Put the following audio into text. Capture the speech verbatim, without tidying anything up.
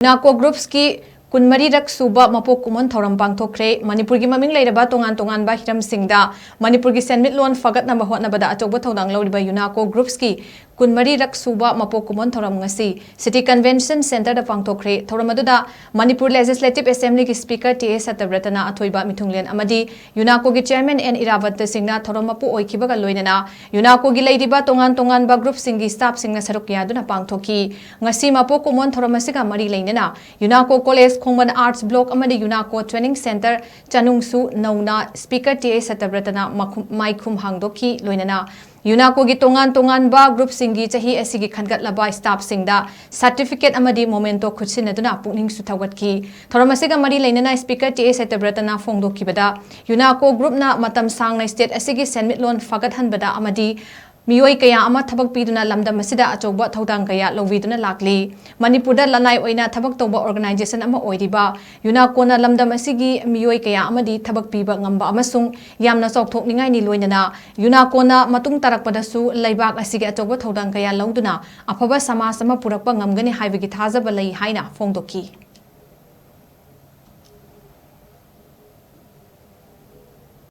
ꯌꯨꯅꯥꯀꯣ ꯒ꯭ꯔꯨꯞꯁꯀꯤ ꯀꯨꯟꯃꯔꯤꯔꯛ ꯁꯨꯕ ꯃꯄꯣꯛ ꯀꯨꯝꯑꯣꯟ ꯊꯧꯔꯝ ꯄꯥꯡꯊꯣꯛꯈ꯭ꯔꯦ꯫ ꯃꯅꯤꯄꯨꯔꯒꯤ ꯃꯃꯤꯡ ꯂꯩꯔꯕ ꯇꯣꯉꯥꯟ ꯇꯣꯉꯥꯟꯕ ꯍꯤꯔꯝꯁꯤꯡꯗ ꯃꯅꯤꯄꯨꯔꯒꯤ ꯁꯦꯟꯃꯤꯠꯂꯣꯟ ꯐꯒꯠꯅꯕ ꯍꯣꯠꯅꯕꯗ ꯑꯆꯧꯕ ꯊꯧꯗꯥꯡ ꯂꯧꯔꯤꯕ ꯌꯨꯅꯥꯀꯣ ꯒ꯭ꯔꯨꯞꯁꯀꯤ ꯀꯨꯟꯃꯔꯤꯔꯛ ꯁꯨꯕ ꯃꯄꯣꯛ ꯀꯨꯝꯑꯣꯟ ꯊꯧꯔꯝ ꯉꯁꯤ ꯁꯤꯇꯤ ꯀꯟꯚꯦꯟꯁꯟ ꯁꯦꯟꯇꯔꯗ ꯄꯥꯡꯊꯣꯛꯈ꯭ꯔꯦ꯫ ꯊꯧꯔꯝ ꯑꯗꯨꯗ ꯃꯅꯤꯄꯨꯔ ꯂꯦꯖꯤꯁꯂꯦꯇꯤꯚ ꯑꯦꯁꯦꯝꯕ꯭ꯂꯤꯒꯤ ꯁ꯭ꯄꯤꯀꯔ ꯇꯤ ꯑꯦ ꯁꯇ꯭ꯌꯕ꯭ꯔꯇꯅ ꯑꯊꯣꯏꯕ ꯃꯤꯊꯨꯡꯂꯦꯟ ꯑꯃꯗꯤ ꯌꯨꯅꯥꯀꯣꯒꯤ ꯆꯤꯌꯔꯃꯦꯟ ꯑꯦꯟ ꯏꯔꯥꯕꯠꯇ ꯁꯤꯡꯅ ꯊꯧꯔꯝ ꯃꯄꯨ ꯑꯣꯏꯈꯤꯕꯒ ꯂꯣꯏꯅꯅ ꯌꯨꯅꯥꯀꯣꯒꯤ ꯂꯩꯔꯤꯕ ꯇꯣꯉꯥꯟ ꯇꯣꯉꯥꯟꯕ ꯒ꯭ꯔꯨꯞꯁꯤꯡꯒꯤ ꯁ꯭ꯇꯥꯐꯁꯤꯡꯅ ꯁꯔꯨꯛ ꯌꯥꯗꯨꯅ ꯄꯥꯡꯊꯣꯛꯈꯤ꯫ ꯉꯁꯤ ꯃꯄꯣꯛ ꯀꯨꯝꯑꯣꯟ ꯊꯧꯔꯝ ꯑꯁꯤꯒ ꯃꯔꯤ ꯂꯩꯅꯅ ꯌꯨꯅꯥꯀꯣ ꯀꯣꯂꯦꯖ ꯈꯣꯡꯃꯟ ꯑꯥꯔꯠꯁ ꯕ꯭ꯂꯣꯛ ꯑꯃꯗꯤ ꯌꯨꯅꯥꯀꯣ ꯇ꯭ꯔꯦꯅꯤꯡ ꯁꯦꯟꯇꯔ ꯆꯅꯨꯡꯁꯨ ꯅꯧꯅ ꯁ꯭ꯄꯤꯀꯔ ꯇꯤ ꯑꯦ ꯁꯇ꯭ꯌꯕ꯭ꯔꯇꯅ ꯃꯈꯨꯝ-, ꯃꯥꯏꯈꯨꯝ ꯍꯥꯡꯗꯣꯛꯈꯤ꯫ ꯂꯣꯏꯅꯅ ꯌꯨꯅꯥꯀꯣꯒꯤ ꯇꯣꯉꯥꯟ ꯇꯣꯉꯥꯟꯕ ꯒ꯭ꯔꯨꯞꯁꯤꯡꯒꯤ ꯆꯍꯤ ꯑꯁꯤꯒꯤ ꯈꯟꯒꯠꯂꯕ ꯁ꯭ꯇꯥꯐꯁꯤꯡꯗ ꯁꯥꯔꯇꯤꯐꯤꯀꯦꯠ ꯑꯃꯗꯤ ꯃꯣꯃꯦꯟꯇꯣ ꯈꯨꯠꯁꯤꯟꯅꯗꯨꯅ ꯄꯨꯛꯅꯤꯡꯁꯨ ꯊꯧꯒꯠꯈꯤ꯫ ꯊꯧꯔꯝ ꯑꯁꯤꯒ ꯃꯔꯤ ꯂꯩꯅꯅ ꯁ꯭ꯄꯤꯀꯔ ꯇꯤ ꯑꯦ ꯁꯇ꯭ꯌꯕ꯭ꯔꯇꯅ ꯐꯣꯡꯗꯣꯛꯈꯤꯕꯗ, ꯌꯨꯅꯥꯀꯣ ꯒ꯭ꯔꯨꯞꯅ ꯃꯇꯝ ꯁꯥꯡꯅ ꯁ꯭ꯇꯦꯠ ꯑꯁꯤꯒꯤ ꯁꯦꯟꯃꯤꯠꯂꯣꯟ ꯐꯒꯠꯍꯟꯕꯗ ꯑꯃꯗꯤ ꯃꯤꯑꯣꯏ ꯀꯌꯥ ꯑꯃ ꯊꯕꯛ ꯄꯤꯗꯨꯅ ꯂꯝꯗꯝ ꯑꯁꯤꯗ ꯑꯆꯧꯕ ꯊꯧꯗꯥꯡ ꯀꯌꯥ ꯂꯧꯕꯤꯗꯨꯅ ꯂꯥꯛꯂꯤ꯫ ꯃꯅꯤꯄꯨꯔꯗ ꯂꯅꯥꯏ ꯑꯣꯏꯅ ꯊꯕꯛ ꯇꯧꯕ ꯑꯣꯔꯒꯅꯥꯏꯖꯦꯁꯟ ꯑꯃ ꯑꯣꯏꯔꯤꯕ ꯌꯨꯅꯥꯀꯣꯅ ꯂꯝꯗꯝ ꯑꯁꯤꯒꯤ ꯃꯤꯑꯣꯏ ꯀꯌꯥ ꯑꯃꯗꯤ ꯊꯕꯛ ꯄꯤꯕ ꯉꯝꯕ ꯑꯃꯁꯨꯡ ꯌꯥꯝꯅ ꯆꯥꯎꯊꯣꯛꯅꯤꯡꯉꯥꯏꯅꯤ꯫ ꯂꯣꯏꯅꯅ ꯌꯨꯅꯥꯀꯣꯅ ꯃꯇꯨꯡ ꯇꯥꯔꯛꯄꯗꯁꯨ ꯂꯩꯕꯥꯛ ꯑꯁꯤꯒꯤ ꯑꯆꯧꯕ ꯊꯧꯗꯥꯡ ꯀꯌꯥ ꯂꯧꯗꯨꯅ ꯑꯐꯕ ꯁꯃꯥꯖ ꯑꯃ ꯄꯨꯔꯛꯄ ꯉꯝꯒꯅꯤ ꯍꯥꯏꯕꯒꯤ ꯊꯥꯖꯕ ꯂꯩ ꯍꯥꯏꯅ ꯐꯣꯡꯗꯣꯛꯈꯤ꯫